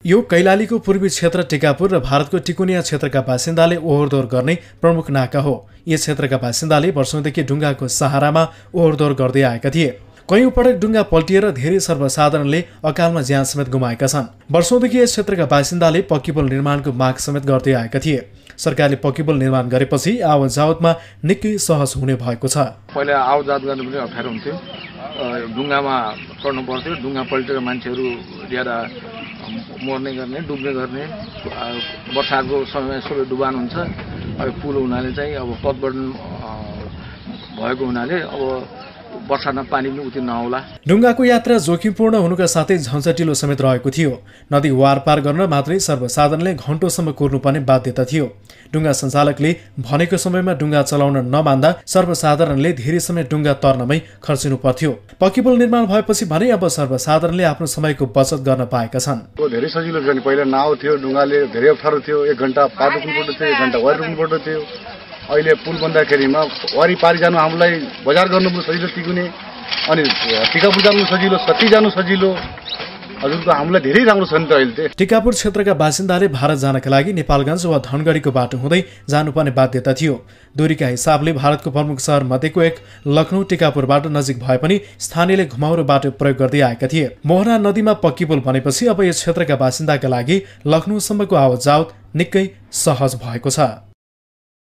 यो कैलालीको पूर्वी क्षेत्र टिकापुर र भारतको टिकुनिया क्षेत्रका बासिन्दाले ओहोरदोहोर गर्ने प्रमुख नाका हो। यस क्षेत्रका बासिन्दाले वर्षौंदेखि डुङ्गाको सहारामा ओहोरदोहोर गर्दै आएका थिए। कयौं पटक डुङ्गा पल्टिएर धेरै सर्वसाधारणले अकालमा ज्यान समेत गुमाएका छन्। वर्षौंदेखि यस क्षेत्रका बासिन्दाले पक्की पुल निर्माणको माग समेत गर्दै आएका थिए। सरकारले पक्की पुल निर्माण गरेपछि आवत जावतमा निकै सहज हुने भएको छ। पहिले आवत जावत गर्न पनि अप्ठ्यारो हुन्थ्यो, डुङ्गामा चढ्नु पर्थ्यो, डुङ्गा पल्टेर मान्छेहरू ज्यादा मर्ने गर्ने डुब्ने गर्ने, वर्षाको समयमा सबै डुबान हुन्छ। अब पुल हुनाले चाहिँ अब पतबढन भएको हुनाले अब वर्षामा पानी पनि उति नआउला। डुङ्गाको यात्रा जोखिमपूर्ण हुनुका साथै झन्झटिलो समेत रहेको थियो। नदी वारपार गर्न मात्रै सर्वसाधारणले घण्टोसम्म कुर्नुपर्ने बाध्यता थियो। डुङ्गा सञ्चालकले भनेको समयमा डुङ्गा चलाउन नमान्दा सर्वसाधारणले धेरै समय डुङ्गा तर्नमै खर्चिनु पर्थ्यो। पक्की पुल निर्माण भएपछि भने अब सर्वसाधारणले आफ्नो समयको बचत गर्न पाएका छन्। धेरै सजिलो थियो नि, पहिला नाउ थियो, डुङ्गाले धेरै अप्ठ्यारो थियो, 1 घण्टा पार रोक्नुपर्दो थियो, 1 घण्टा वारी रोक्नुपर्दो थियो। अहिले पुल बन्दाखेरिमा वारी पारी जानु हामीलाई बजार गर्नु पनि सजिलो टिकुने, अनि टिकापुर जानु सजिलो, सती जानु सजिलो, हजुरको हामीलाई धेरै राम्रो छ नि त अहिले। टिकापुर क्षेत्रका बासिन्दाले भारत जानका लागि नेपालगञ्ज वा धनगढीको बाटो हुँदै जानुपर्ने बाध्यता थियो। दूरीका हिसाबले भारतको प्रमुख शहर मध्येको एक लखनऊ टिकापुरबाट नजिक भए पनि स्थानीयले घुमाउरो बाटो प्रयोग गर्दै आएका थिए। मोहना नदीमा पक्की पुल बनेपछि अब यस क्षेत्रका बासिन्दाका लागि लखनऊसम्मको आवत जावत निकै सहज भएको छ।